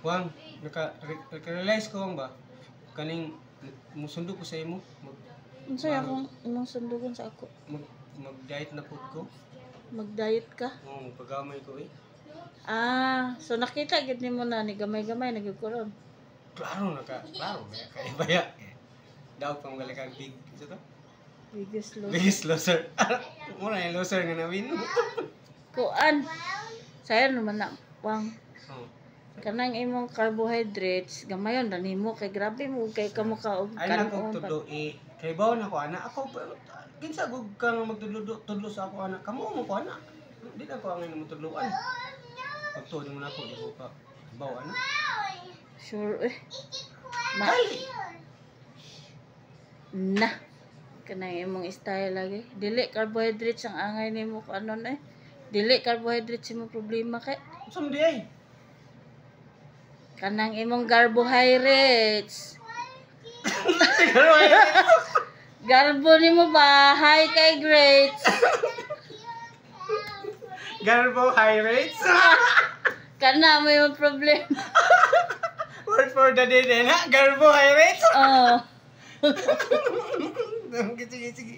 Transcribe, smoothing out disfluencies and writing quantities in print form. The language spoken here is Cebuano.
Wang, naka-realize ko, Wang, ba? Kaning musundo ko sa imo, Unsay akong imong sundugon sa ako? Mag-diet na pud ko. Mag-diet ka? Oo, pagamay ko eh. Ah, so nakita gid nimo na ni gamay-gamay na gyud ko ron. Klaro na ka, klaro kaya kaya baya. Daw pang balik ang big, isa to? Biggest Loser. Biggest Loser. Mura yung loser nga na-win. Kuan. Sayo naman na, Wang. Oh. Kanang imong carbohydrates, gamayon ra nimo kay grabe mo kay kamo ka og Ay na kanon. Kog tudlo eh. Kay bawo na ko ana ako, pero kinsa gug ka nga magtudlo tudlo sa ako ana? Kamo mo ko ana. Di na ko angay mo tudloan. Pagtuod mo na ako, di ko ka bawo ana. Sure eh. Ma Dali. Na. Kanang imong style lagi. Dili carbohydrates ang angay nimo kanon eh. Dili carbohydrates imong problema kay. Unsa man di ay? Kanang imong carbohydrates. Siguro ay. Garbo nimo ba? High kay grades. Garbo high rates. Kana may imong problema. Word for the day din ha. Garbo high rates. Oh. Sige, sige, sige.